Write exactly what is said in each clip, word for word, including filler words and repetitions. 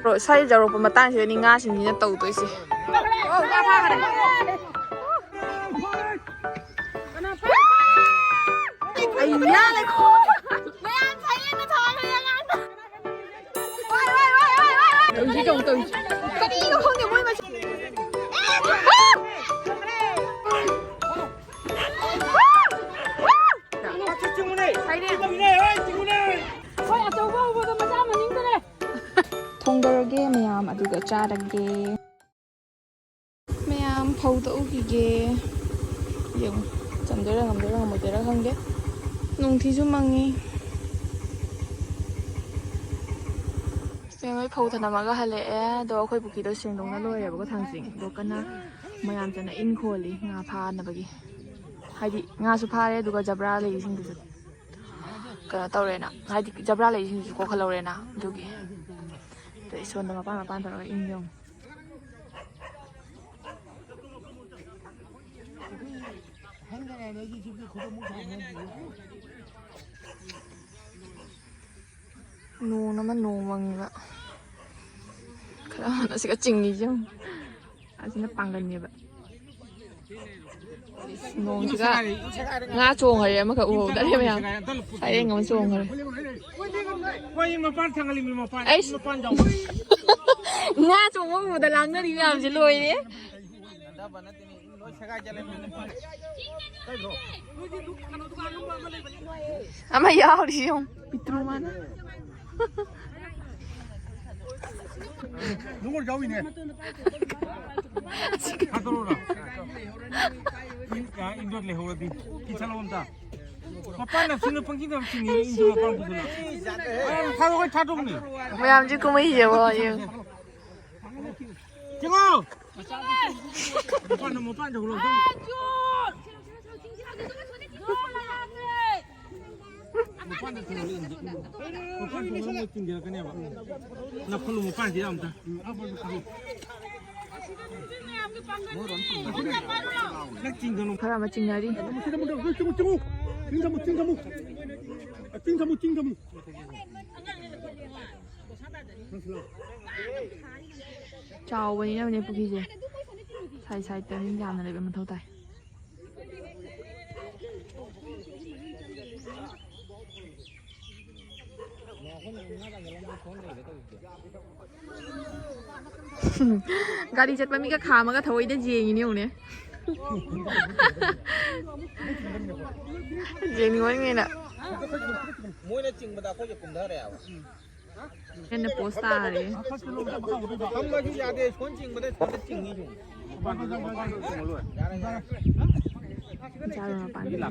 Bro, ꯁ꯭ꯋꯥꯏ ꯌꯧꯔꯛꯄ ꯃꯇꯥꯡꯁꯤꯗꯅꯤ ꯉꯥꯁꯤꯡꯁꯤꯅ ꯇꯧꯗꯣꯏꯁꯦ꯫ ꯑꯣ, ꯉꯥ ꯐꯥꯈ꯭ꯔꯦ꯫ ꯑꯩ ꯌꯥ ꯂꯩꯈꯣ꯫ ꯃꯌꯥꯝ ꯁꯥꯏꯂꯦꯟꯗ ꯊꯥꯈ꯭ꯔꯦ ꯑꯉꯥꯡꯗꯣ꯫ ꯋꯥꯏ, ꯋꯥꯏ, ꯋꯥꯏ, ꯋꯥꯏ, ꯋꯥꯏ, ꯋꯥꯏ꯫ ꯇꯧꯁꯤ, ꯇꯧ, ꯇꯧꯁꯤ꯫ ꯀꯔꯤꯅꯣ ꯈꯪꯗꯦ ꯃꯣꯏ ꯃꯁꯦ꯫ ꯍꯣꯏ, ꯑꯆꯧꯕ ꯎꯕꯗ ꯃꯆꯥ ꯃꯅꯤꯡꯗ ꯂꯩ꯫ ꯊꯣꯡꯗꯔꯒꯦ ꯃꯌꯥꯝ, ꯑꯗꯨꯒ ꯆꯥꯔꯒꯦ꯫ ꯃꯌꯥꯝ ꯐꯧꯗ ꯎꯈꯤꯒꯦ꯫ ꯌꯦꯡꯉꯨ, ꯆꯟꯗꯣꯏꯔꯥ ꯉꯝꯗꯣꯏꯔꯥ ꯉꯝꯃꯣꯏꯗꯣꯏꯔꯥ ꯈꯪꯗꯦ꯫ ꯅꯨꯡꯊꯤꯁꯨ ꯃꯪꯉꯤ꯫ ꯃꯦꯝ ꯍꯣꯏ ꯐꯧ ꯊꯅꯝꯃꯒ ꯍꯜꯂꯛꯑꯦ꯫ ꯑꯗꯣ ꯑꯩꯈꯣꯏ ꯄꯨꯈ꯭ꯔꯤꯗꯣ ꯁꯦꯡꯗꯣꯛꯅ ꯂꯣꯏꯔꯦꯕꯀꯣ ꯊꯥꯡꯖꯤꯡ꯫ ꯑꯗꯣ ꯀꯟꯅ ꯃꯌꯥꯝ ꯆꯠꯅ ꯏꯟ ꯈꯣꯜꯂꯤ ꯉꯥ ꯐꯥꯅꯕꯒꯤ꯫ ꯍꯥꯏꯗꯤ ꯉꯥꯁꯨ ꯐꯥꯔꯦ, ꯑꯗꯨꯒ ꯖꯕ꯭ꯔꯥ ꯂꯩꯁꯤꯡꯗꯨꯁꯨ ꯀꯩꯅꯣ ꯇꯧꯔꯦꯅ, ꯍꯥꯏꯗꯤ ꯖꯕ꯭ꯔꯥ ꯂꯩꯁꯤꯡꯗꯨꯁꯨ ꯀꯣꯛꯍꯜꯍꯧꯔꯦꯅ, ꯑꯗꯨꯒꯤ꯫ ꯑꯗꯣ ꯏꯁꯣꯟꯗ ꯃꯄꯥꯟ ꯃꯄꯥꯟ ꯇꯧꯔꯒ ꯏꯟ ꯌꯦꯡꯉꯨ꯫ ꯅꯣꯡ ꯑꯃ ꯅꯣꯡ ꯃꯪꯉꯤꯕ꯫ ꯈꯔ ꯑꯃꯅ ꯁꯤꯒ ꯆꯤꯡꯉꯤꯁꯦ ꯌꯦꯡꯉꯨ꯫ ꯑꯁꯤꯅ ꯄꯥꯡꯒꯟꯅꯦꯕ꯫ ꯅꯣꯡꯁꯤꯒ ꯉꯥ ꯆꯣꯡꯈꯔꯦ, ꯑꯃꯈꯛ ꯎꯍꯧꯗꯔꯦ ꯃꯌꯥꯝ꯫ ꯁꯔꯦꯡ ꯑꯃ ꯆꯣꯡꯈꯔꯦ꯫ ꯍꯣꯏ, ꯃꯄꯥꯟ ꯊꯥꯡꯒꯠꯂꯤ, ꯃꯤ ꯃꯄꯥꯟ, ꯑꯩꯁ꯫ ꯃꯄꯥꯟ ꯌꯥꯎ꯫ ꯉꯥ ꯆꯣꯡꯕ ꯎꯕꯗ ꯂꯥꯡꯅꯔꯤ ꯃꯌꯥꯝꯁꯦ ꯂꯣꯏꯔꯦ꯫ ꯑꯃ ꯌꯥꯎꯔꯤ ꯌꯦꯡꯉꯨ, ꯄꯤꯇ꯭ꯔꯨ ꯃꯥꯅ꯫ ꯅꯉꯣꯟ ꯌꯥꯎꯏꯅꯦ꯫ ꯊꯥꯗꯣꯔꯛꯑꯣꯔꯥ? ꯏꯟ-, ꯑ, ꯏꯟꯗꯣꯔ ꯂꯩꯍꯧꯔꯗꯤ꯫ ꯀꯤꯁꯜꯂꯣ ꯑꯝꯇ꯫ ꯃꯄꯥꯟ ꯅꯞꯁꯤꯟꯅ ꯄꯪꯆꯤꯡꯗ ꯆꯤꯡꯉꯤ, ꯏꯟꯗꯣꯔ ꯃꯄꯥꯟ ꯄꯨꯁꯤꯜꯂꯣ꯫ ꯑ, ꯊꯥꯗꯣꯛꯑꯣ, ꯊꯥꯗꯣꯛꯑꯣꯅꯦ꯫ ꯃꯌꯥꯝꯁꯦ ꯀꯨꯝꯍꯩꯁꯦ ꯌꯦꯡꯉꯣ, ꯌꯦꯡꯉꯣ꯫ ꯆꯦꯡꯉꯣ! ꯃꯄꯥꯟꯗ, ꯃꯄꯥꯟꯗ ꯍꯧꯔꯣ꯫ ꯃꯄꯥꯟꯗ ꯊꯣꯡꯍꯜꯂꯣ, ꯏꯟꯗꯤ, ꯏꯟꯗꯤ꯫ ꯃꯄꯥꯟ ꯊꯣꯡꯍꯜꯂꯣ, ꯃꯣꯏ ꯆꯤꯡꯊꯔꯛꯀꯅꯦꯕ꯫ ꯅꯞꯈꯠꯂꯨ ꯃꯄꯥꯟꯁꯤꯗ ꯑꯝꯇ꯫ ꯅꯪ ꯆꯤꯡꯒꯅꯨ꯫ ꯈꯔ ꯑꯃ ꯆꯤꯡꯅꯔꯤ꯫ ꯆꯤꯡ ꯊꯝꯃꯨ, ꯆꯤꯡ ꯊꯝꯃꯨ, ꯆꯤꯡ ꯊꯝꯃꯨ꯫ ꯆꯤꯡ ꯊꯝꯃꯨ, ꯆꯤꯡ ꯊꯝꯃꯨ꯫ ꯆꯤꯡ ꯊꯝꯃꯨ, ꯆꯤꯡ ꯊꯝꯃꯨ꯫ ꯆꯥꯎꯕꯅꯤꯅꯅꯦ ꯄꯨꯈ꯭ꯔꯤꯁꯦ, ꯁꯥꯏ ꯁꯥꯏꯗꯠꯇ ꯃꯤ ꯌꯥꯝꯅ ꯂꯩꯕ ꯃꯊꯧ ꯇꯥꯏ꯫ ꯒꯥꯔꯤ ꯆꯠꯄ ꯃꯤꯒ ꯈꯥꯝꯃꯒ ꯊꯑꯣꯏꯗ ꯌꯦꯡꯉꯤꯅꯦ ꯌꯦꯡꯉꯨꯅꯦ꯫ ꯌꯦꯡꯅꯤꯡꯃꯟꯒꯤꯅ꯫ ꯃꯣꯏꯅ ꯆꯤꯡꯕꯗ ꯑꯩꯈꯣꯏꯁꯨ ꯀꯨꯝꯊꯔꯦꯕ꯫ ꯍꯦꯟꯅ ꯄꯣꯁ ꯇꯥꯔꯦ꯫ ꯐꯝꯕꯁꯨ ꯌꯥꯗꯦ, ꯁꯣꯟ ꯆꯤꯡꯕꯗ ꯁꯣꯟꯗ ꯆꯤꯡꯉꯤ ꯁꯨꯝ꯫ ꯌꯥꯔꯦ, ꯌꯥꯔꯦ꯫ ꯏꯆꯥꯒꯤ ꯃꯄꯥꯟꯗ꯫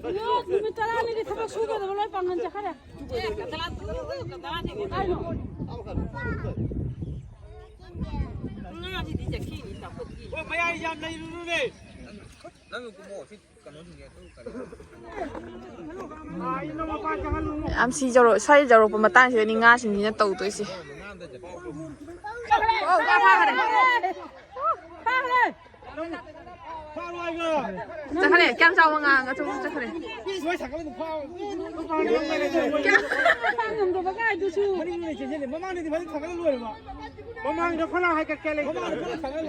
ꯑꯌꯣ, ꯅꯨꯃꯤꯠ ꯇꯔꯥꯅꯤꯒꯤ ꯊꯕꯛ ꯁꯨꯒꯗꯕ ꯂꯣꯏ ꯄꯥꯡꯒꯟ ꯆꯠꯈ꯭ꯔꯦ꯫ ꯀꯥꯏꯅꯣ? ꯉꯥꯁꯤꯗꯤ ꯆꯠꯈꯤꯅꯤ, ꯆꯥꯎꯈꯠꯈꯤ꯫ ꯍꯣꯏ, ꯃꯌꯥꯏ ꯌꯥꯝ ꯂꯩꯔꯨꯅꯨꯅꯦ꯫ ꯅꯪ ꯀꯨꯝꯃꯣ, ꯁꯤ ꯀꯩꯅꯣꯁꯤꯡꯁꯦ ꯑꯗꯨ ꯀꯔꯤ? ꯌꯥꯝ ꯁꯤ ꯌꯧꯔꯛ-, ꯁ꯭ꯋꯥꯏ ꯌꯧꯔꯛꯄ ꯃꯇꯥꯡꯁꯤꯗꯅꯤ ꯉꯥꯁꯤꯡꯁꯤꯅ ꯇꯧꯗꯣꯏꯁꯦ꯫ ꯑꯣ, ꯉꯥ ꯐꯥꯈ꯭ꯔꯦ꯫ ꯆꯠꯈ꯭ꯔꯦ꯫ ꯀꯌꯥꯝ ꯆꯥꯎꯕ ꯉꯥ? ꯉꯥꯆꯧꯕ ꯆꯠꯈ꯭ꯔꯦ꯫ ꯀꯌꯥꯝ ꯐꯥ ꯉꯝꯗꯕ ꯀꯥꯏꯗꯨꯁꯨ꯫ ꯃꯃꯥꯡꯗꯗꯤ ꯐꯖꯅ ꯊꯥꯒꯠꯂ ꯂꯣꯏꯔꯕ꯫ ꯃꯃꯥꯡꯗ ꯐꯅ ꯍꯥꯏꯀꯠꯀꯦ ꯂꯩꯇꯦ꯫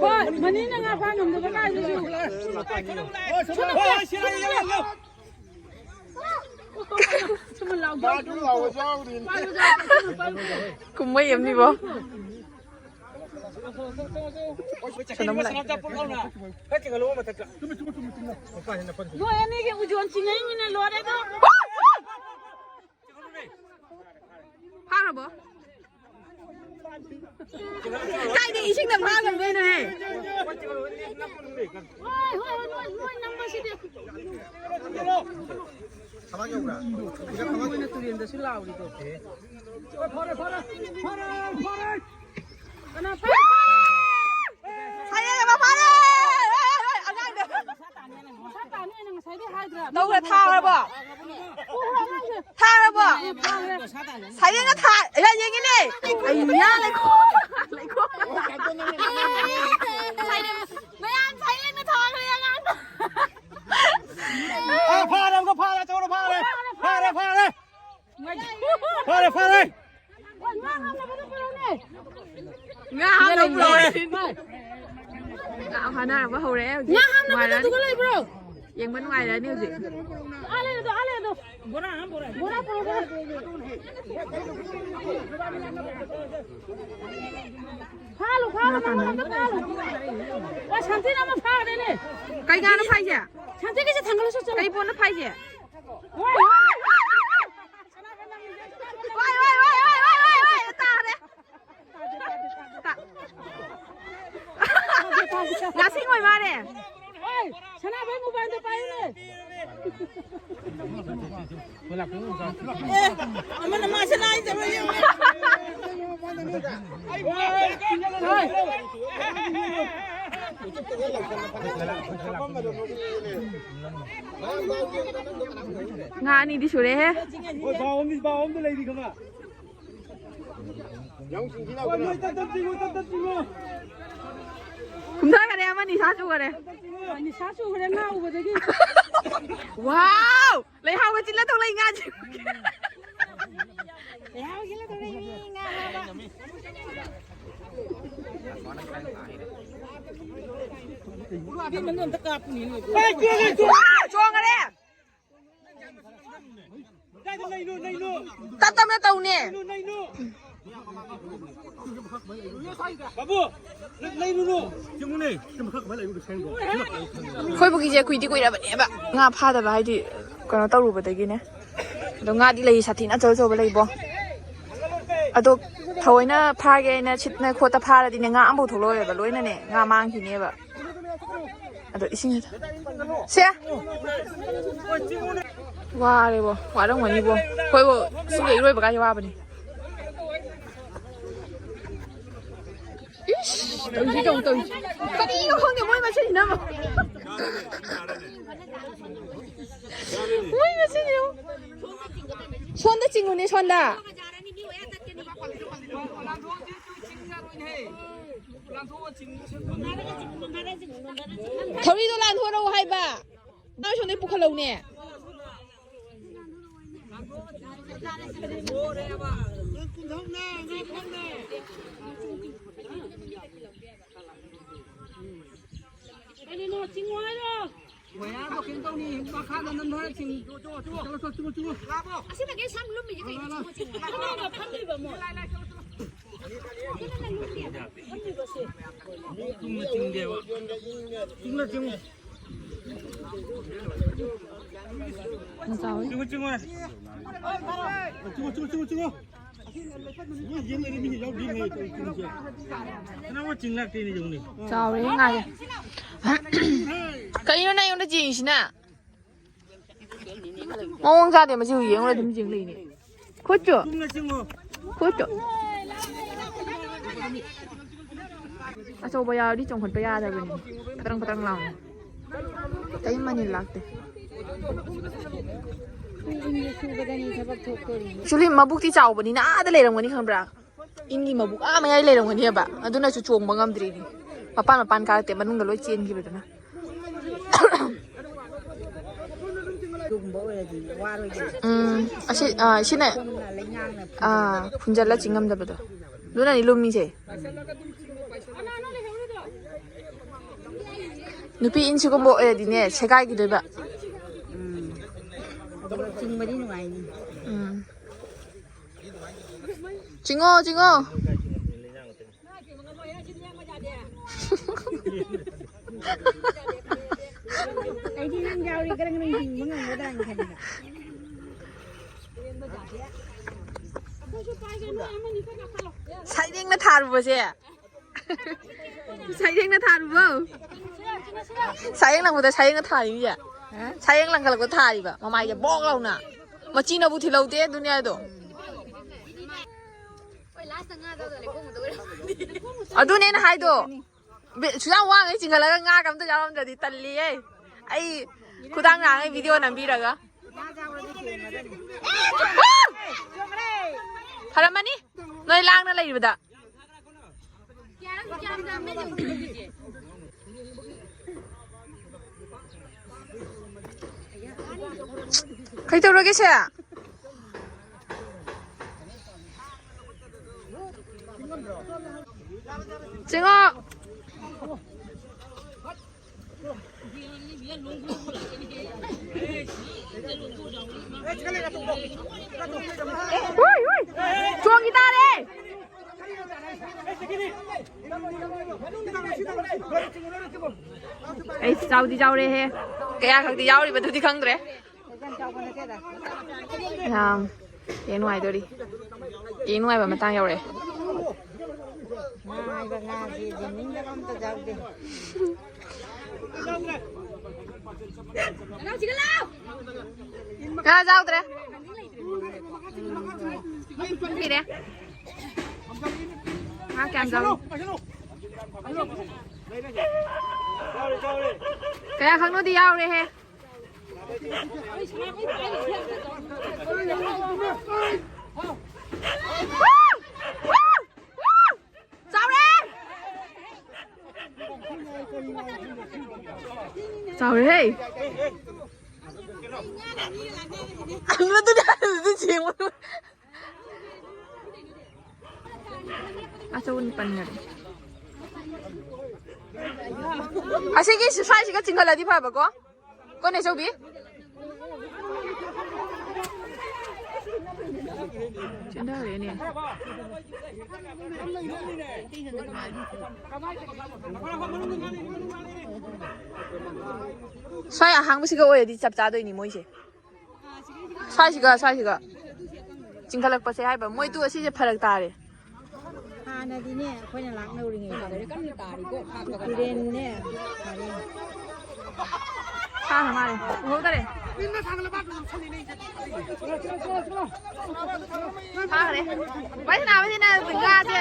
ꯍꯣꯏ, ꯃꯅꯤꯡꯅ ꯉꯥ ꯐꯥ ꯉꯝꯗꯕ ꯀꯥꯏꯗꯨꯁꯨ꯫ ꯍꯣꯏ, ꯁꯤ ꯂꯩꯔꯦ, ꯌꯥꯎꯔꯦ, ꯌꯥꯎꯔꯦ꯫ ꯁꯨꯝ ꯂꯥꯎ-, ꯃꯥꯁꯨ ꯂꯥꯎꯕꯁꯨ ꯌꯥꯎꯔꯤꯅꯤ꯫ ꯀꯨꯝꯍꯩ ꯑꯃꯅꯤꯕꯣ꯫ ꯁꯣꯅꯝ ꯂꯥꯛꯑꯦ꯫ ꯅꯣꯏ ꯑꯅꯤꯒꯤ ꯎꯖꯣꯟ ꯆꯤꯡꯉꯛꯏꯃꯤꯅ ꯂꯣꯏꯔꯦꯗꯣ꯫ ꯐꯥꯈ꯭ꯔꯕꯣ? ꯀꯥꯏꯗꯩ ꯏꯁꯤꯡꯗ ꯐꯥ ꯉꯝꯗꯣꯏꯅꯣꯍꯦ? ꯍꯣꯏ, ꯍꯣꯏ, ꯍꯣꯏ, ꯅꯣꯏ, ꯅꯣꯏ ꯅꯝꯕꯁꯤꯗꯤ꯫ ꯃꯣꯏꯅ ꯇꯨꯔꯦꯟꯗꯁꯨ ꯂꯥꯎꯔꯤꯗꯣ꯫ ꯐꯔꯦ, ꯐꯔꯦ, ꯐꯔꯦ, ꯐꯔꯦ꯫ ꯀꯅꯥ ꯐꯥ-, ꯁꯥꯏꯌꯦ, ꯐꯥꯔꯦ! ꯑꯉꯥꯡꯗꯣ꯫ ꯇꯧꯈ꯭ꯔꯦ, ꯊꯥꯈ꯭ꯔꯕꯣ? ꯊꯥꯈ꯭ꯔꯕꯣ? ꯁꯥꯏꯌꯦꯅ ꯊꯥ-, ꯌꯥ, ꯌꯦꯡꯉꯤꯅꯦ꯫ ꯑꯩ ꯌꯥ ꯂꯩꯈꯣ-, ꯂꯩꯈꯣ-, ꯃꯌꯥꯝ ꯁꯥꯏꯌꯦꯅ ꯊꯥꯈ꯭ꯔꯦ ꯑꯉꯥꯡꯗꯣ꯫ ꯑꯥ, ꯐꯥꯔꯦ, ꯑꯃꯨꯛꯀ ꯐꯥꯔꯦ, ꯑꯆꯧꯕ ꯐꯥꯔꯦ꯫ ꯐꯥꯔꯦ, ꯐꯥꯔꯦ꯫ ꯐꯥꯔꯦ, ꯐꯥꯔꯦ꯫ ꯉꯥ ꯍꯥꯞꯅꯕ ꯄꯨꯔꯛꯎꯅꯦ꯫ ꯉꯥ ꯍꯥꯞꯅꯕ ꯄꯨꯔꯛꯎꯅꯦ꯫ ꯉꯥ ꯐꯥꯅꯔꯕ ꯍꯧꯔꯦ ꯍꯧꯖꯤꯛ꯫ ꯉꯥ ꯍꯥꯞꯅꯕ ꯅꯨꯡꯉꯥꯏꯔꯅꯤ꯫ ꯑꯗꯨꯒ ꯂꯩꯕ꯭ꯔꯣ? ꯌꯦꯡꯕ ꯅꯨꯡꯉꯥꯏꯔꯅꯤ ꯍꯧꯖꯤꯛ꯫ ꯑꯥ, ꯂꯩꯔꯦ ꯑꯗꯣ, ꯑꯥ, ꯂꯩꯔꯦ ꯑꯗꯣ꯫ ꯕꯣꯔꯥ, ꯕꯣꯔꯥ꯫ ꯕꯣꯔꯥ ꯄꯨꯔꯛꯎ, ꯕꯣꯔꯥ꯫ ꯐꯥꯂꯨ, ꯐꯥꯂꯨ, ꯉꯥ ꯃꯉꯣꯟꯗ ꯐꯥꯂꯨ꯫ ꯋꯥ, ꯁꯥꯟꯇꯤꯅ ꯑꯃ ꯐꯥꯔꯦꯅꯦ꯫ ꯀꯩ ꯉꯥꯅꯣ ꯐꯥꯏꯁꯦ? ꯁꯥꯟꯇꯤꯒꯤꯁꯦ ꯊꯥꯡꯒꯠꯂꯁꯨ ꯆꯠꯂꯣ꯫ ꯀꯩ ꯄꯣꯠꯅꯣ ꯐꯥꯏꯁꯦ? ꯋꯥꯏ, ꯋꯥꯏ, ꯋꯥꯏ꯫ ꯇꯥꯔꯦ꯫ ꯉꯥꯁꯤꯡ ꯑꯣꯏ ꯃꯥꯜꯂꯦ꯫ ꯍꯣꯏ, ꯁꯅꯥꯕꯩ ꯃꯣꯕꯥꯏꯜꯗꯣ ꯄꯥꯏꯌꯨꯅꯦ꯫ ꯑꯦ, ꯑꯃꯅ ꯃꯥ ꯁꯅꯥ ꯍꯥꯏꯗꯕ ꯌꯦꯡꯉꯨ꯫ ꯍꯣꯏ꯫ ꯉꯥ ꯑꯅꯤꯗꯤ ꯁꯨꯔꯦꯍꯦ꯫ ꯍꯣꯏ, ꯕꯥꯎ ꯑꯃꯗꯤ, ꯕꯥꯎ ꯑꯃꯗ ꯂꯩꯔꯤ ꯈꯪꯉ꯫ ꯀꯨꯝꯊꯈꯔꯦ ꯑꯃ, ꯅꯤꯁꯥ ꯆꯨꯈꯔꯦ꯫ ꯅꯤꯁꯥ ꯆꯨꯈꯔꯦ ꯉꯥ ꯎꯕꯗꯒꯤ꯫ ꯋꯥꯎ! ꯂꯩꯍꯥꯎꯒ ꯆꯤꯜꯂ ꯊꯣꯛꯂꯛꯏ ꯉꯥꯁꯦ꯫ ꯂꯩꯍꯥꯎ ꯆꯤꯜꯂ ꯊꯣꯛꯂꯛꯏ ꯉꯥ ꯐꯥꯕ꯫ ꯏꯕꯦꯝꯃ, ꯅꯪ ꯑꯝꯇ ꯀꯥꯞꯄꯨꯅꯦ, ꯅꯣꯏꯕꯨ꯫ ꯋꯥꯎ! ꯆꯣꯡꯈꯔꯦ꯫ ꯇꯞ ꯇꯞꯅ ꯇꯧꯅꯦ꯫ ꯑꯩꯈꯣꯏ ꯄꯨꯈ꯭ꯔꯤꯁꯦ ꯀꯨꯏꯗꯤ ꯀꯨꯏꯔꯕꯅꯦꯕ ꯉꯥ ꯐꯥꯗꯕ, ꯍꯥꯏꯗꯤ ꯀꯩꯅꯣ ꯇꯧꯔꯨꯕꯗꯒꯤꯅꯦ꯫ ꯑꯗꯣ ꯉꯥꯗꯤ ꯂꯩ, ꯁꯥꯊꯤꯅ ꯑꯆꯧ ꯑꯆꯧꯕ ꯂꯩꯕꯣ꯫ ꯑꯗꯣ ꯊꯑꯣꯏꯅ ꯐꯥꯒꯦ ꯍꯥꯏꯅ ꯁꯤꯠꯅ ꯈꯣꯠꯇ ꯐꯥꯔꯗꯤꯅꯦ, ꯉꯥ ꯑꯝꯐꯥꯎ ꯊꯣꯛꯂꯛꯑꯣꯏꯕ, ꯂꯣꯏꯅꯅꯦ ꯉꯥ ꯃꯥꯡꯈꯤꯅꯦꯕ꯫ ꯑꯗꯣ ꯏꯁꯤꯡ ꯁꯦ꯫ ꯋꯥꯔꯦꯕꯣ, ꯋꯥꯔꯝꯒꯅꯤꯕꯣ꯫ ꯑꯩꯈꯣꯏꯕꯨ ꯏꯁꯤꯡꯗ ꯏꯔꯣꯏꯕ ꯀꯥꯏꯁꯦ ꯋꯥꯕꯅꯤ꯫ ꯏꯁ, ꯇꯧꯔꯤꯁꯤ ꯇꯧ, ꯇꯧꯔꯤꯁꯤ꯫ ꯀꯔꯤꯅꯣ ꯈꯪꯗꯦ ꯃꯣꯏ ꯃꯁꯦꯟꯁꯤꯅ ꯑꯃ꯫ ꯃꯣꯏ ꯃꯁꯦꯟꯁꯤꯅ ꯑꯃ꯫ ꯁꯣꯝꯗ ꯆꯤꯡꯉꯨꯅꯦ, ꯁꯣꯝꯗ꯫ ꯊꯧꯔꯤꯗꯣ ꯂꯥꯟꯊꯣꯔꯛꯎ ꯍꯥꯏꯕ꯫ ꯅꯪ ꯁꯣꯝꯗꯩ ꯄꯨꯈꯠꯂꯧꯅꯦ꯫ ꯀꯔꯤꯅꯣ ꯆꯤꯡꯉꯣ ꯍꯥꯏꯔꯣ? ꯃꯌꯥꯗꯣ ꯀꯩꯅꯣ ꯇꯧꯅꯤ, ꯃꯈꯥꯗ ꯅꯝꯊꯔ ꯆꯤꯡ-, ꯆꯤꯡꯉꯣ, ꯆꯤꯡꯉꯣ, ꯆꯤꯡꯉꯣ꯫ ꯆꯠꯂꯣ, ꯆꯠꯂꯣ, ꯆꯤꯡꯉꯣ, ꯆꯤꯡꯉꯣ꯫ ꯑꯁꯤ ꯃꯥꯏꯀꯩ ꯁꯝ ꯂꯨꯝꯃꯤꯁꯦ ꯀꯩꯒꯤꯅꯣ? ꯆꯤꯡꯉꯣ, ꯆꯤꯡꯉꯣ꯫ ꯀꯅꯥꯅꯣ ꯐꯝꯃꯤꯕ ꯃꯣꯏ? ꯁꯤꯅ ꯂꯨꯝꯃꯤ, ꯐꯝꯃꯤꯕꯁꯦ꯫ ꯆꯤꯡꯉꯣ, ꯆꯤꯡꯉꯣ꯫ ꯆꯤꯡꯉꯣ, ꯆꯤꯡꯉꯣ꯫ ꯌꯥꯝ ꯆꯥꯎꯋꯤ꯫ ꯆꯤꯡꯉꯣ, ꯆꯤꯡꯉꯣ꯫ ꯆꯤꯡꯉꯣ, ꯆꯤꯡꯉꯣ, ꯆꯤꯡꯉꯣ, ꯆꯤꯡꯉꯣ꯫ ꯃꯣꯏ ꯌꯦꯡ ꯂꯩꯔꯦ, ꯃꯤꯅ ꯌꯥꯎꯗꯦ ꯂꯩꯔꯦ, ꯇꯧꯔꯤꯁꯦ꯫ ꯀꯅꯥ ꯆꯤꯡ ꯂꯥꯛꯇꯦꯅꯦ, ꯌꯦꯡꯉꯨꯅꯦ꯫ ꯆꯥꯎꯔꯦ, ꯉꯥꯏꯔꯦ꯫ ꯀꯩꯅꯣ ꯅꯪ ꯑꯩꯉꯣꯟꯗ ꯆꯤꯡꯉꯤꯁꯤꯅ? ꯃꯑꯣꯡ ꯆꯥꯗꯦ, ꯃꯁꯤ ꯌꯦꯡꯉꯨꯅꯦ, ꯑꯗꯨꯝ ꯌꯦꯡ ꯂꯩꯅꯦ꯫ ꯈꯨꯠꯁꯨ꯫ ꯆꯨꯝꯅ ꯆꯤꯡꯉꯣ꯫ ꯈꯨꯠꯁꯨ꯫ ꯑꯆꯧꯕ ꯌꯥꯎꯔꯗꯤ ꯆꯣꯡꯈꯠꯄ ꯌꯥꯗꯕꯅꯤ꯫ ꯄꯇ꯭ꯔꯪ ꯄꯇ꯭ꯔꯪ ꯂꯥꯎꯅ꯫ ꯀꯩꯝ ꯃꯅꯤꯜ ꯂꯥꯛꯇꯦ꯫ ꯁꯨꯂꯤ ꯃꯕꯨꯛꯇꯤ ꯆꯥꯎꯕꯅꯤꯅ ꯑꯥꯗ ꯂꯩꯔꯝꯒꯅꯤ ꯈꯪꯕ꯭ꯔꯥ? ꯏꯟꯒꯤ ꯃꯕꯨꯛ ꯑꯥ ꯃꯌꯥꯏ ꯂꯩꯔꯝꯒꯅꯦꯕ꯫ ꯑꯗꯨꯅꯁꯨ ꯆꯣꯡꯕ ꯉꯝꯗ꯭ꯔꯤꯅꯤ꯫ ꯃꯄꯥꯟ ꯃꯄꯥꯟ ꯀꯥꯔꯛꯇꯦ, ꯃꯅꯨꯡꯗ ꯂꯣꯏ ꯆꯦꯟꯈꯤꯕꯗꯨꯅ꯫ ꯑꯗꯨꯒꯨꯝꯕ ꯑꯣꯏꯔꯗꯤ ꯋꯥꯔꯣꯏꯗꯅ꯫ ꯎꯝ, ꯑꯁꯤ, ꯑꯥ, ꯁꯤꯅ, ꯈꯣꯡꯅ ꯂꯩꯉꯥꯡꯅ ꯑꯥ, ꯐꯨꯟꯖꯜꯂ ꯆꯤꯡꯉꯝꯗꯕꯗꯣ꯫ ꯑꯗꯨꯅꯅꯤ ꯂꯨꯝꯃꯤꯁꯦ꯫ ꯅꯨꯄꯤ ꯏꯟ ꯁꯤꯒꯨꯝꯕ ꯑꯣꯏꯔꯗꯤꯅꯦ, ꯁꯦꯒꯥꯏꯈꯤꯗꯣꯏꯕ꯫ ꯎꯝ꯫ ꯑꯗꯨꯒ ꯆꯤꯡꯕꯗꯤ ꯅꯨꯡꯉꯥꯏꯅꯤ꯫ ꯎꯝ꯫ ꯆꯤꯡꯉꯣ, ꯆꯤꯡꯉꯣ꯫ ꯑꯩꯗꯤ ꯅꯪ ꯌꯥꯎꯔꯤ ꯒꯔꯪ ꯒꯔꯪ ꯆꯤꯡꯕ ꯉꯝꯒꯗ꯭ꯔꯥꯅ ꯈꯟꯕ꯫ ꯁꯩꯔꯦꯡꯅ ꯊꯥꯔꯨꯕꯁꯦ꯫ ꯁꯩꯔꯦꯡꯅ ꯊꯥꯔꯨꯕꯣ? ꯁꯩꯔꯦꯡ ꯂꯪꯕꯗ ꯁꯩꯔꯦꯡꯅ ꯊꯥꯔꯤꯕꯁꯦ꯫ ꯁꯩꯔꯦꯡ ꯂꯪꯈꯠꯂꯛꯄꯗ ꯊꯥꯔꯤꯕ꯫ ꯃꯃꯥꯏꯁꯦ ꯕꯣꯛ ꯂꯥꯎꯅ꯫ ꯃꯆꯤꯟꯅꯕꯨ ꯊꯤꯜꯍꯧꯗꯦ ꯗꯨꯅꯤꯌꯥꯗꯣ꯫ ꯑꯗꯨꯅꯦ ꯑꯩꯅ ꯍꯥꯏꯗꯣ꯫ ꯕꯦ-, ꯁꯨꯌꯥꯝ ꯋꯥꯡꯉꯩ ꯆꯤꯡꯈꯠꯂꯒ ꯉꯥꯒ ꯑꯝꯇ ꯌꯥꯎꯔꯝꯗ꯭ꯔꯗꯤ ꯇꯜꯂꯤꯌꯦ꯫ ꯑꯩ ꯈꯨꯗꯥꯡ ꯅꯥꯉꯩ ꯚꯤꯗꯤꯑꯣ ꯅꯝꯕꯤꯔꯒ꯫ ꯐꯔꯝꯃꯅꯤ ꯅꯣꯏ ꯂꯥꯡꯅ ꯂꯩꯔꯤꯕꯗ꯫ ꯀꯩ ꯇꯧꯔꯒꯦ ꯁꯦ? ꯆꯤꯡꯉꯣ꯫ ꯍꯨꯏ, ꯍꯨꯏ꯫ ꯆꯣꯡꯈꯤ ꯇꯥꯔꯦ꯫ ꯑꯩ ꯆꯥꯎꯗꯤ ꯆꯥꯎꯔꯦꯍꯦ꯫ ꯀꯌꯥ ꯈꯛꯇꯤ ꯌꯥꯎꯔꯤꯕꯗꯨꯗꯤ ꯈꯪꯗ꯭ꯔꯦ꯫ ꯌꯥꯝ ꯌꯦꯡ ꯅꯨꯡꯉꯥꯏꯗꯣꯔꯤ꯫ ꯌꯦꯡ ꯅꯨꯡꯉꯥꯏꯕ ꯃꯇꯥꯡ ꯌꯧꯔꯛꯑꯦ꯫ ꯉꯥ ꯍꯥꯏꯕ ꯉꯥꯁꯤ ꯌꯦꯡꯅꯤꯡꯗꯕ ꯑꯝꯇ ꯌꯥꯎꯗꯦ꯫ ꯉꯥ ꯌꯥꯎꯗ꯭ꯔꯦ꯫ ꯄꯤꯔꯦ꯫ ꯉꯥ ꯀꯌꯥꯝ ꯆꯥꯎꯏ? ꯀꯌꯥ ꯈꯛꯅꯣꯗꯤ ꯌꯥꯎꯔꯦꯍꯦ꯫ ꯆꯥꯎꯔꯦ! ꯆꯥꯎꯔꯦꯍꯦ! ꯑꯗꯨꯗꯤ, ꯑꯗꯨꯗꯤ ꯌꯦꯡꯉꯨ꯫ ꯑꯆꯧꯕꯅꯤ ꯄꯟꯒꯅꯤ꯫ ꯑꯁꯤꯒꯤ ꯁ꯭ꯋꯥꯏꯁꯤꯒ ꯆꯤꯡꯈꯠꯂꯗꯤ ꯐꯕꯀꯣ꯫ ꯀꯣꯅꯦ ꯆꯧꯕꯤ꯫ ꯆꯦꯟꯊꯔꯦꯅꯦ꯫ ꯁ꯭ꯋꯥꯏ ꯑꯍꯥꯡꯕꯁꯤꯒ ꯑꯣꯏꯔꯗꯤ ꯆꯞ ꯆꯥꯗꯣꯏꯅꯤ ꯃꯣꯏꯁꯦ꯫ ꯁ꯭ꯋꯥꯏꯁꯤꯒ, ꯁ꯭ꯋꯥꯏꯁꯤꯒ꯫ ꯆꯤꯡꯈꯠꯂꯛꯄꯁꯦ ꯍꯥꯏꯕ꯫ ꯃꯣꯏꯗꯨ ꯑꯁꯤꯁꯦ ꯐꯔꯛ ꯇꯥꯔꯦ꯫ ꯍꯥꯟꯅꯗꯤꯅꯦ, ꯑꯩꯈꯣꯏꯅ ꯂꯥꯛꯅꯧꯔꯤꯉꯩꯗ ꯇꯨꯔꯦꯟꯅꯦ, ꯐꯔꯦ꯫ ꯐꯥꯈ꯭ꯔ ꯃꯥꯜꯂꯦ꯫ ꯎꯍꯧꯗꯔꯦ꯫ ꯐꯥꯈ꯭ꯔꯦ꯫ ꯋꯥꯔꯤ ꯁꯥꯟꯅꯕꯁꯤꯅ ꯉꯥꯁꯦ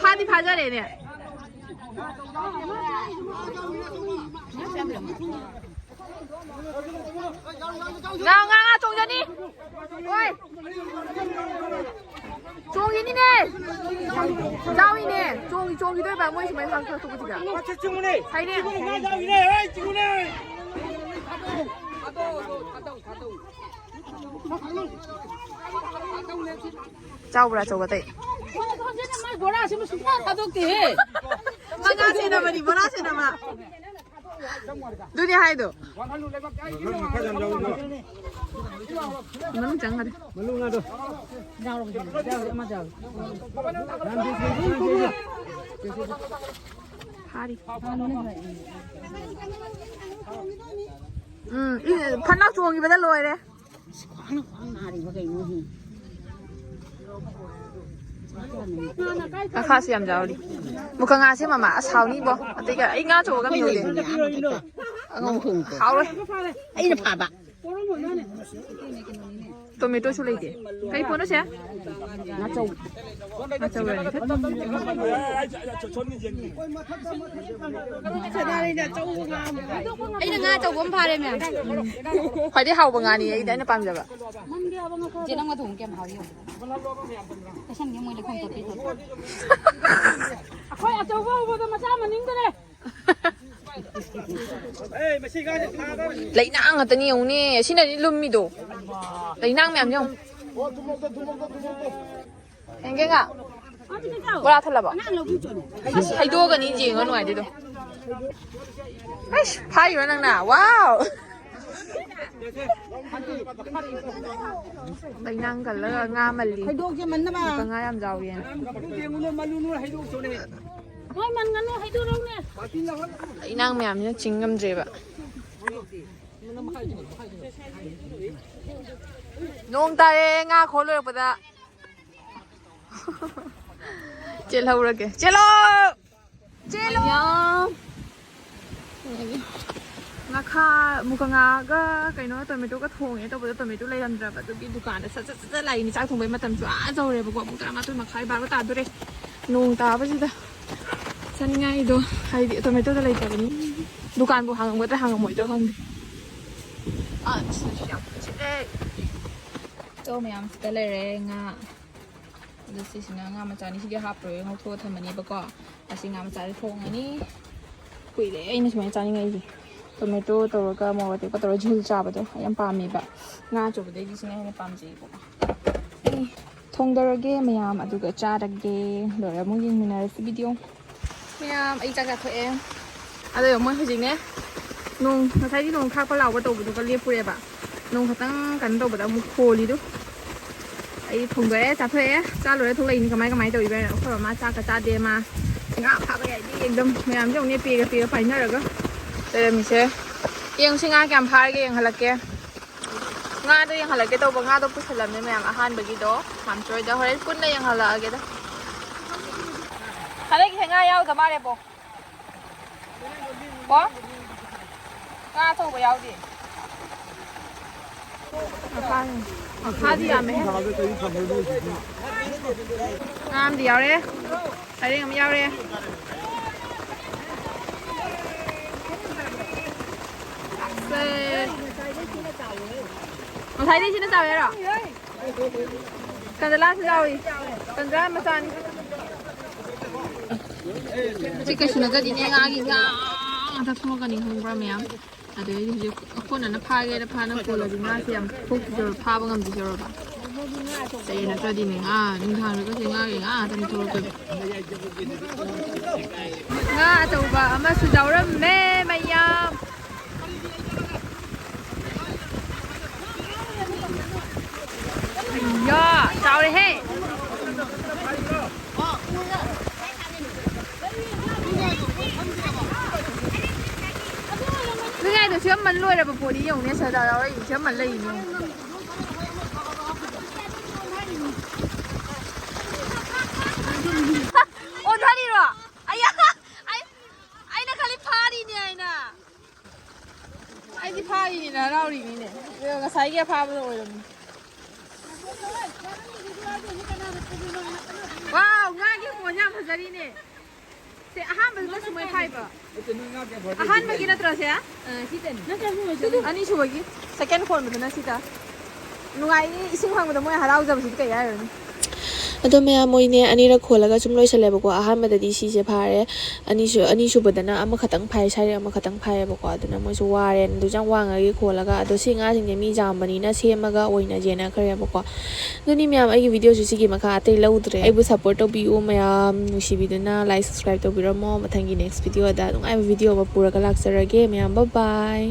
ꯐꯥꯗꯤ ꯐꯥꯖꯔꯦꯅꯦ꯫ ꯉꯥ, ꯉꯥ, ꯉꯥ ꯆꯣꯡꯖꯅꯤ꯫ ꯍꯣꯏ꯫ ꯆꯣꯡꯉꯤꯅꯤꯅꯦ꯫ ꯆꯥꯎꯏꯅꯦ꯫ ꯆꯣꯡꯉꯤ, ꯆꯣꯡꯈꯤꯗꯣꯏꯕ ꯃꯣꯏ ꯁꯨꯃꯥꯏꯅ ꯈꯥꯡ ꯊꯣꯛꯄꯁꯤꯗ꯫ ꯍꯥꯏꯅꯦ꯫ ꯆꯥꯎꯕ꯭ꯔꯥ ꯑꯆꯧꯕ ꯑꯇꯩ? ꯕꯣꯔꯥꯁꯤꯃ ꯁꯨꯡꯊꯥ ꯊꯥꯗꯣꯛꯇꯦꯍꯦ꯫ ꯃꯉꯥ ꯁꯦꯟꯅꯕꯅꯤ, ꯕꯣꯔꯥ ꯁꯦꯟꯅꯕ꯫ ꯑꯗꯨꯅꯦ ꯍꯥꯏꯗꯣ꯫ ꯃꯅꯨꯡ ꯆꯪꯈꯔꯦ꯫ ꯐꯥꯔꯤ꯫ ꯎꯝ, ꯏ-, ꯐꯅꯥꯛ ꯆꯣꯡꯈꯤꯕꯗ ꯂꯣꯏꯔꯦ꯫ ꯈ꯭ꯋꯥꯡꯅ ꯈ꯭ꯋꯥꯡ ꯅꯥꯔꯤꯕ ꯀꯩꯅꯣ ꯁꯤ? ꯉꯥꯈꯥꯁꯨ ꯌꯥꯝ ꯌꯥꯎꯔꯤ꯫ ꯃꯨꯀ ꯉꯥꯁꯦ ꯃꯃꯥ ꯑꯁ ꯍꯥꯎꯅꯤꯕꯣ꯫ ꯑꯇꯩꯒ ꯑꯩ ꯉꯥ ꯑꯆꯧꯕꯒ ꯌꯧꯗꯦ꯫ ꯑꯉꯧꯕ ꯍꯥꯎꯔꯣꯏ꯫ ꯑꯩꯅ ꯐꯥꯕ꯫ ꯇꯣꯃꯦꯇꯣꯁꯨ ꯂꯩꯇꯦ꯫ ꯀꯩ ꯄꯣꯠꯅꯣ ꯁꯦ? ꯉꯥꯆꯧ꯫ ꯉꯥꯆꯧ ꯂꯩꯔꯦ꯫ ꯑꯩꯅ ꯉꯥ ꯑꯆꯧꯕ ꯑꯃ ꯐꯥꯔꯦ, ꯃꯌꯥꯝ꯫ ꯈ꯭ꯋꯥꯏꯗꯩ ꯍꯥꯎꯕ ꯉꯥꯅꯤ ꯑꯩꯗꯤ ꯑꯩꯅ ꯄꯥꯝꯖꯕ꯫ ꯆꯦ, ꯅꯪ ꯊꯣꯡ ꯀꯌꯥꯝ ꯍꯥꯎꯏ ꯌꯦꯡꯉꯣ꯫ ꯀꯩꯁꯟꯒꯦ ꯃꯣꯏꯗ ꯈꯣꯡ ꯇꯣꯠꯄꯤ ꯇꯣꯠꯄꯤ꯫ ꯑꯩꯈꯣꯏ ꯑꯆꯧꯕ ꯎꯕꯗ ꯃꯆꯥ ꯃꯅꯤꯡꯗ ꯂꯩ꯫ ꯂꯩꯅꯥꯡ ꯉꯥꯛꯇꯅꯤ ꯌꯦꯡꯉꯨꯅꯦ꯫ ꯑꯁꯤꯅꯅꯤ ꯂꯨꯝꯃꯤꯗꯣ꯫ ꯂꯩꯅꯥꯡ ꯃꯌꯥꯝ ꯌꯦꯡꯉꯨ꯫ ꯌꯦꯡꯒꯦ ꯉꯥ꯫ ꯕꯣꯔꯥ ꯊꯜꯂꯕꯣ? ꯑꯁ, ꯍꯩꯗꯣꯛꯑꯒꯅꯤ ꯌꯦꯡꯉ ꯅꯨꯡꯉꯥꯏꯗꯣꯏꯗꯣ꯫ ꯑꯩꯁ, ꯐꯥꯏꯕ ꯅꯪꯅ? ꯋꯥꯎ! ꯂꯩꯅꯥꯡ ꯀꯜꯂꯒ ꯉꯥ ꯃꯜꯂꯤ꯫ ꯍꯩꯗꯣꯛꯁꯦ ꯃꯟꯅꯕ꯫ ꯑꯃꯨꯛꯀ ꯉꯥ ꯌꯥꯝ ꯆꯥꯎꯋꯦꯅ꯫ ꯃꯣꯏ ꯃꯟꯒꯅꯨ, ꯍꯩꯗꯣꯔꯛꯎꯅꯦ꯫ ꯂꯩꯅꯥꯡ ꯃꯌꯥꯝꯁꯤꯅ ꯆꯤꯡ ꯉꯝꯗ꯭ꯔꯦꯕ꯫ ꯅꯣꯡ ꯇꯥꯔꯦ ꯉꯥ ꯈꯣ ꯂꯣꯏꯔꯛꯄꯗ꯫ ꯆꯦꯜꯍꯧꯔꯒꯦ꯫ ꯆꯦꯜꯂꯣ! ꯆꯦꯜꯂꯣ! ꯉꯥꯈꯥ, ꯃꯨꯀ ꯉꯥꯒ ꯀꯩꯅꯣ ꯇꯣꯃꯦꯇꯣꯒ ꯊꯣꯡꯉꯦ ꯇꯧꯕꯗꯣ ꯇꯣꯃꯦꯇꯣ ꯂꯩꯔꯝꯗ꯭ꯔꯕ, ꯑꯗꯨꯒꯤ ꯗꯨꯀꯥꯟꯗ ꯁꯠ ꯁꯠ ꯁꯠ ꯁꯠ ꯂꯥꯛꯏꯅꯤ꯫ ꯆꯥꯛ ꯊꯣꯡꯕꯩ ꯃꯇꯝꯁꯨ ꯑꯥ ꯌꯧꯔꯦꯕꯀꯣ꯫ ꯄꯨꯡ ꯇꯔꯥꯃꯥꯊꯣꯏ ꯃꯈꯥꯏ ꯕꯥꯔꯣ ꯇꯥꯗꯣꯔꯦ꯫ ꯅꯣꯡ ꯇꯥꯕꯁꯤꯗ ꯆꯥꯅꯤꯡꯉꯥꯏꯗꯣ ꯍꯥꯏꯗꯤ ꯇꯣꯃꯦꯇꯣꯗꯣ ꯂꯩꯇꯕꯅꯤ꯫ ꯗꯨꯀꯥꯟꯕꯨ ꯍꯥꯡꯉꯝꯒꯗ꯭ꯔꯥ ꯍꯥꯡꯉꯝꯃꯣꯏꯗ꯭ꯔꯥ ꯈꯪꯗꯦ꯫ ꯑꯁ, ꯌꯥꯝ ꯆꯤꯛꯑꯦ꯫ ꯇꯣ ꯃꯌꯥꯝ ꯁꯤꯗ ꯂꯩꯔꯦ ꯉꯥ꯫ ꯑꯗꯣ ꯁꯤꯁꯤꯅ ꯉꯥ ꯃꯆꯥꯅꯤ꯫ ꯁꯤꯗꯤ ꯍꯥꯞꯄꯔꯣꯏ, ꯉꯧꯊꯣꯛꯑ ꯊꯝꯃꯅꯦꯕꯀꯣ꯫ ꯑꯁꯤ ꯉꯥ ꯃꯆꯥꯁꯦ ꯊꯣꯡꯉꯅꯤ꯫ ꯀꯨꯏꯔꯦ ꯑꯩꯅ ꯁꯨꯃꯥꯏꯅ ꯆꯥꯅꯤꯡꯉꯛꯏꯁꯦ꯫ ꯇꯣꯃꯦꯇꯣ ꯇꯧꯔꯒ ꯃꯣꯔꯣꯛ ꯑꯇꯦꯛꯄ ꯇꯧꯔꯒ ꯖꯨꯜ ꯆꯥꯕꯗꯣ ꯑꯩ ꯌꯥꯝ ꯄꯥꯝꯃꯦꯕ꯫ ꯉꯥ ꯑꯆꯧꯕꯗꯩꯗꯤ ꯁꯤꯅ ꯍꯦꯟꯅ ꯄꯥꯝꯖꯩꯌꯦꯕꯀꯣ꯫ ꯑꯩ ꯊꯣꯡꯗꯔꯒꯦ ꯃꯌꯥꯝ, ꯑꯗꯨꯒ ꯆꯥꯔꯒꯦ꯫ ꯂꯣꯏꯔ ꯑꯃꯨꯛ ꯌꯦꯡꯃꯤꯟꯅꯔꯁꯤ ꯚꯤꯗꯤꯑꯣ꯫ ꯃꯌꯥꯝ, ꯑꯩ ꯆꯥꯛ ꯆꯥꯊꯣꯛꯑꯦ꯫ ꯑꯗꯣ ꯃꯣꯏ ꯍꯧꯖꯤꯛꯅꯦ, ꯅꯣꯡ, ꯉꯁꯥꯏꯗꯤ ꯅꯣꯡ ꯈꯥꯛꯄ ꯂꯥꯎꯕ ꯇꯧꯕꯗꯨꯒ ꯂꯦꯞꯄꯨꯔꯦꯕ꯫ ꯅꯣꯡ ꯈꯛꯇꯪ ꯀꯩꯅꯣ ꯇꯧꯕꯗ ꯑꯃꯨꯛ ꯈꯣꯜꯂꯤꯗꯨ꯫ ꯑꯩ ꯊꯣꯡꯗꯣꯛꯑꯦ, ꯆꯥꯊꯣꯛꯑꯦ꯫ ꯆꯥ ꯂꯣꯏꯔ ꯊꯣꯛꯂꯛꯏꯅꯤ꯫ ꯀꯃꯥꯏ ꯀꯃꯥꯏ ꯇꯧꯔꯤꯕ? ꯑꯩꯈꯣꯏ ꯃꯃꯥ ꯆꯥꯛꯀ ꯆꯥꯗꯦ꯫ ꯃꯥ ꯉꯥ ꯐꯥꯕ ꯌꯥꯏꯗꯤ ꯑꯦꯛꯗꯝ ꯃꯌꯥꯝꯁꯦ ꯑꯃꯨꯛꯅꯦ ꯄꯦꯒ ꯄꯦꯒ ꯄꯥꯏꯅꯔꯒ ꯂꯩꯔꯝꯃꯤꯁꯦ꯫ ꯌꯦꯡꯉꯨꯁꯤ ꯉꯥ ꯀꯌꯥꯝ ꯐꯥꯔꯒꯦ, ꯌꯦꯡꯍꯜꯂꯛꯀꯦ꯫ ꯉꯥꯗꯣ ꯌꯦꯡꯍꯜꯂꯛꯀꯦ ꯇꯧꯕ꯫ ꯉꯥꯗꯣ ꯄꯨꯁꯜꯂꯝꯃꯦ ꯃꯌꯥꯝ꯫ ꯑꯍꯥꯟꯕꯒꯤꯗꯣ ꯃꯥꯝꯆꯣꯏꯗ ꯍꯣꯔꯦꯟ ꯄꯨꯟꯅ ꯌꯦꯡꯍꯜꯂꯛꯑꯒꯦꯗ꯫ ꯍꯟꯗꯛꯀꯤꯁꯦ ꯉꯥ ꯌꯥꯎꯗ ꯃꯥꯜꯂꯦꯕꯣ꯫ ꯀꯣ? ꯉꯥ ꯑꯆꯧꯕ ꯌꯥꯎꯗꯦ꯫ ꯃꯈꯥ-, ꯃꯈꯥꯗꯤ ꯌꯥꯝꯃꯦꯍꯦ꯫ ꯉꯥ ꯑꯃꯗꯤ ꯌꯥꯎꯔꯦ꯫ ꯁꯔꯦꯡ ꯑꯃ ꯌꯥꯎꯔꯦ꯫ ꯁꯦ꯫ ꯉꯁꯥꯏꯗꯩ ꯁꯤꯅ ꯆꯥꯎꯋꯦ ꯍꯥꯏꯔꯣ? ꯀꯟꯗꯂꯥꯁꯨ ꯌꯥꯎꯏ꯫ ꯀꯟꯗꯂꯥ ꯃꯆꯥꯅꯤ꯫ ꯁꯤ ꯀꯩꯁꯨ ꯅꯠꯇꯗꯤꯅꯦ, ꯉꯥꯒꯤ ꯉꯥ ꯉꯥꯛꯇ ꯊꯣꯛꯂꯛꯀꯅꯤ, ꯈꯪꯕ꯭ꯔꯥ ꯃꯌꯥꯝ? ꯑꯗꯩꯗꯤ ꯍꯧꯖꯤꯛ ꯑꯩꯈꯣꯏꯅ ꯐꯥꯒꯦꯅ ꯐꯥꯅ ꯈꯣꯜꯂꯗꯤ ꯉꯥꯁꯦ ꯌꯥꯝ ꯊꯣꯛꯇꯣꯏꯔꯣ, ꯐꯥꯕ ꯉꯝꯗꯣꯏꯔꯣꯕ? ꯆꯩ ꯅꯠꯇ꯭ꯔꯗꯤꯅꯦ, ꯉꯥ ꯅꯨꯡꯗꯥꯡꯗꯒꯁꯦ ꯉꯥꯒꯤ ꯉꯥ ꯉꯥꯛꯇꯅꯤ ꯊꯣꯛꯂꯛꯇꯣꯏꯕ꯫ ꯉꯥ ꯑꯆꯧꯕ ꯑꯃꯁꯨ ꯌꯥꯎꯔꯝꯃꯦ ꯃꯌꯥꯝ꯫ ꯌꯥ, ꯆꯥꯎꯔꯦꯍꯦ꯫ ꯅꯣꯏ ꯉꯥꯏꯗꯣ ꯁꯦꯝꯃꯟ ꯂꯣꯏꯔꯕ ꯄꯣꯠꯅꯤ ꯌꯦꯡꯉꯨꯅꯦ, ꯁꯗꯥ ꯌꯥꯎꯔꯛꯏ, ꯁꯦꯝꯃꯟ ꯂꯩꯔꯤꯅꯦ ꯌꯦꯡꯉꯨ꯫ ꯑꯣꯟꯊꯔꯤꯔꯣ? ꯑꯌꯥ! ꯑꯩ, ꯑꯩꯅ ꯈꯜꯂꯤ ꯐꯥꯔꯤꯅꯦ ꯍꯥꯏꯅ꯫ ꯑꯩꯗꯤ ꯐꯥꯔꯤꯅꯤꯅ ꯍꯔꯥꯎꯔꯤꯅꯤꯅꯦ꯫ ꯑꯗꯨꯒ ꯉꯁꯥꯏꯒꯤ ꯑꯐꯥꯕꯗꯣ ꯑꯣꯏꯔꯝꯃꯤ꯫ ꯋꯥꯎ, ꯉꯥꯒꯤ ꯈꯣꯟꯁꯦ ꯌꯥꯝ ꯐꯖꯔꯤꯅꯦ꯫ ꯁꯦ, ꯑꯍꯥꯟꯕꯗꯨꯗ ꯁꯨꯃꯥꯏ ꯐꯥꯏꯕ꯫ ꯑꯍꯥꯟꯕꯒꯤ ꯅꯠꯇ꯭ꯔꯣ ꯁꯦ? ꯑꯅꯤꯁꯨꯕꯒꯤ꯫ ꯁꯦꯀꯦꯟ ꯈꯣꯟꯕꯗꯨꯅ ꯁꯤꯗ꯫ ꯅꯨꯡꯉꯥꯏꯅꯤ, ꯏꯁꯤꯡ ꯐꯪꯕꯗ ꯃꯣꯏ ꯍꯔꯥꯎꯖꯕꯁꯤꯗꯤ ꯀꯩ ꯍꯥꯏꯔꯨꯔꯅꯤ꯫ ꯑꯗꯣ ꯃꯌꯥꯝ, ꯃꯣꯏꯅꯦ ꯑꯅꯤꯔꯛ ꯈꯣꯜꯂꯒ ꯁꯨꯝ ꯂꯣꯏꯁꯜꯂꯦꯕꯀꯣ꯫ ꯑꯍꯥꯟꯕꯗꯗꯤ ꯁꯤꯁꯦ ꯐꯥꯔꯦ, ꯑꯅꯤꯁꯨ ꯑꯅꯤꯁꯨꯕꯗꯅ ꯑꯃꯈꯛꯇꯪ ꯐꯥꯏ, ꯁꯥꯔꯦ ꯑꯃꯈꯛꯇꯪ ꯐꯥꯏꯌꯦꯕꯀꯣ꯫ ꯑꯗꯨꯅ ꯃꯣꯏꯁꯨ ꯋꯥꯔꯦꯅ ꯑꯗꯨꯁꯨ ꯌꯥꯝ ꯋꯥꯡꯉꯒꯤ ꯈꯣꯜꯂꯒ꯫ ꯑꯗꯣ ꯁꯤ ꯉꯥꯁꯤꯡꯁꯦ ꯃꯤ ꯌꯥꯝꯕꯅꯤꯅ ꯁꯦꯝꯃꯒ ꯑꯣꯏꯅ ꯌꯦꯟꯅꯈ꯭ꯔꯦꯕꯀꯣ꯫ ꯑꯗꯨꯅꯤ ꯃꯌꯥꯝ, ꯑꯩꯒꯤ ꯚꯤꯗꯤꯑꯣꯁꯨ ꯁꯤꯒꯤ ꯃꯈꯥ ꯑꯇꯩ ꯂꯧꯗ꯭ꯔꯦ꯫ ꯑꯩꯕꯨ ꯁꯞꯄꯣꯔꯠ ꯇꯧꯕꯤꯌꯨ ꯃꯌꯥꯝ, ꯅꯨꯡꯁꯤꯕꯤꯗꯨꯅ ꯂꯥꯏꯛ ꯁꯕꯁꯀ꯭ꯔꯥꯏꯕ ꯇꯧꯕꯤꯔꯝꯃꯣ꯫ ꯃꯊꯪꯒꯤ ꯅꯦꯛꯁ ꯚꯤꯗꯤꯑꯣꯗ ꯅꯨꯡꯉꯥꯏꯕ ꯚꯤꯗꯤꯑꯣ ꯑꯃ ꯄꯨꯔꯒ ꯂꯥꯛꯆꯔꯒꯦ ꯃꯌꯥꯝ꯫ ꯕꯥꯏ ꯕꯥꯏ꯫